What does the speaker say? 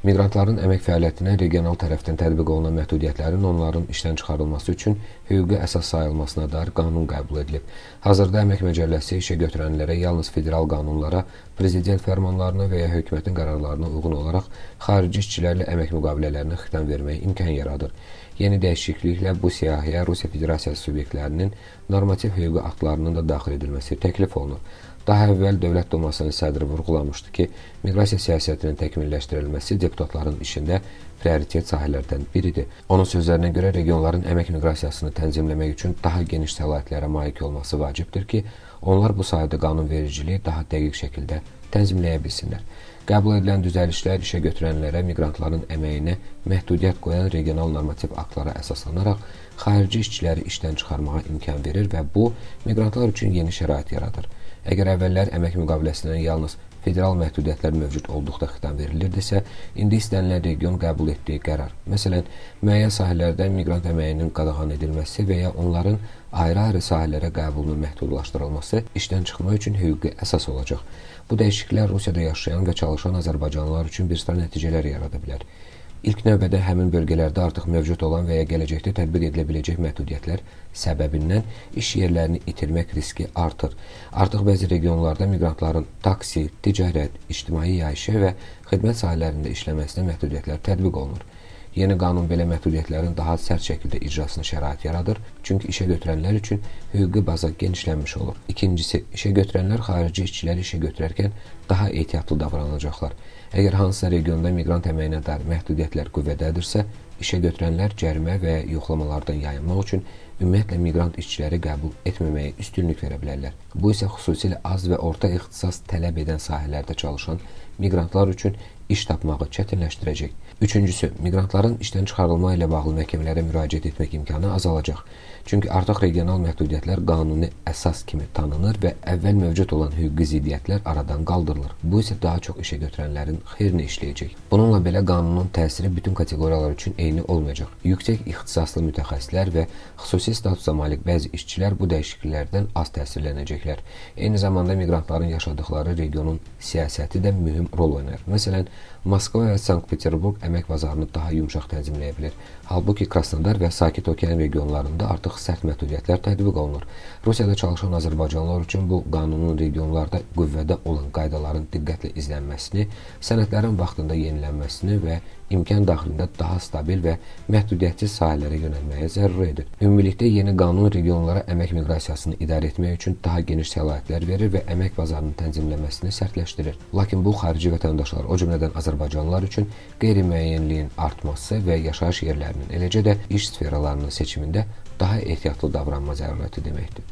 Miqrantların əmək fəaliyyətinə regional tərəfdən tətbiq olunan məhdudiyyətlərin onların işdən çıxarılması üçün hüquqi əsas sayılmasına dair qanun qəbul edilib. Hazırda Əmək Məcəlləsi işə götürənlərə yalnız federal qanunlara, prezident fərmanlarına və ya hökumətin qərarlarına uyğun olaraq xarici işçilərlə əmək müqavilələrinə xitam verməyə imkan yaradır. Yeni dəyişikliklə bu siyahıya Rusiya Federasiyası subyektlərinin normativ hüquqi aktlarının da daxil edilməsi təklif olunur. Daha əvvəl Dövlət Dumasının sədri vurğulamışdı ki, miqrasiya siyasətinin təkmilləşdirilməsi deputatların işində prioritet sahələrdən biridir. Onun sözlərinə görə regionların əmək miqrasiyasını tənzimləmək üçün daha geniş səlahiyyətlərə malik olması vacibdir ki, onlar bu sahədə qanunvericiliyi daha dəqiq şəkildə tənzimləyə bilsinlər. Qəbul edilən düzəlişlər işə götürənlərə miqrantların əməyinə məhdudiyyət qoyan regional normativ aktlara əsaslanaraq xarici işçiləri işdən çıxarmağa imkan verir və bu miqrantlar üçün yeni şərait yaradır. Əgər əvvəllər əmək müqaviləsindən yalnız federal məhdudiyyətlər mövcud olduqda xitam verilirdisə, indi istənilən region qəbul etdiyi qərar, məsələn, müəyyən sahələrdə miqrant əməyinin qadağan edilməsi və ya onların ayrı-ayrı sahələrə qəbulunun məhdudlaşdırılması işdən çıxma üçün hüquqi əsas olacaq. Bu dəyişikliklər Rusiyada yaşayan və çalışan azərbaycanlılar üçün bir sıra nəticələr yarada bilər. İlk növbədə həmin bölgələrdə artıq mövcud olan və ya gələcəkdə tətbiq edilə biləcək məhdudiyyətlər səbəbindən iş yerlərini itirmək riski artır. Artıq bəzi regionlarda miqrantların taksi, ticarət, ictimai yaşayış və xidmət sahələrində işləməsinə məhdudiyyətlər tətbiq olunur. Yeni qanun belə məhdudiyyətlərin daha sərt şəkildə icrasına şərait yaradır, çünki işə götürənlər üçün hüquqi baza genişlənmiş olur. İkincisi, işə götürənlər xarici işçiləri işə götürərkən daha ehtiyatlı davranacaqlar. Əgər hansısa regionda miqrant əməyinə dair məhdudiyyətlər qüvvədədirsə, işə götürənlər cərimə və ya yoxlamalardan yayınmaq üçün ümumiyyətlə miqrant işçiləri qəbul etməməyə üstünlük verə bilərlər. Bu isə xüsusilə az və orta ixtisas tələb edən sahələrdə çalışan miqrantlar üçün iş tapmağı çətinləşdirəcək. Üçüncüsü, miqrantların işdən çıxarılma ilə bağlı məhkəmələrə müraciət etmək imkanı azalacaq. Çünki artıq regional məhdudiyyətlər qanuni əsas kimi tanınır və əvvəl mövcud olan hüquqi ziddiyyətlər aradan qaldırılır. Bu isə daha çox işə götürənlərin xeyrinə işləyəcək. Bununla belə qanunun təsiri bütün kateqoriyalar üçün eyni olmayacaq. Yüksək ixtisaslı mütəxəssislər və xüsusi statusa malik bəzi işçilər bu dəyişikliklərdən az təsirlənəcəklər. Eyni zamanda miqrantların yaşadıkları regionun siyasəti də mühüm rol oynayır. Məsələn, Moskva və Sankt-Peterburq əmək bazarını daha yumşaq tənzimləyə bilər. Halbuki Krasnodar və Sakit Okean regionlarında artıq sərt məhdudiyyətlər tətbiq olunur. Rusiyada çalışan azərbaycanlılar üçün bu qanunun regionlarda qüvvədə olan qaydaların diqqətlə izlənməsini, sənədlərin vaxtında yenilənməsini və imkan daxilində daha stabil və məhdudiyyətsiz sahələrə yönəlməyə zəruri edir. Ümumilikdə yeni qanun regionlara əmək miqrasiyasını idarə etmək üçün daha geniş səlahiyyətlər verir və əmək bazarının tənzimləməsini sərtləşdirir. Lakin bu xarici vətəndaşlar, o cümlədən azərbaycanlılar üçün qeyri-müəyyənliyin artması və yaşayış yerlərinin, eləcə də iş sferalarının seçimində daha ehtiyatlı davranma zərurəti deməkdir.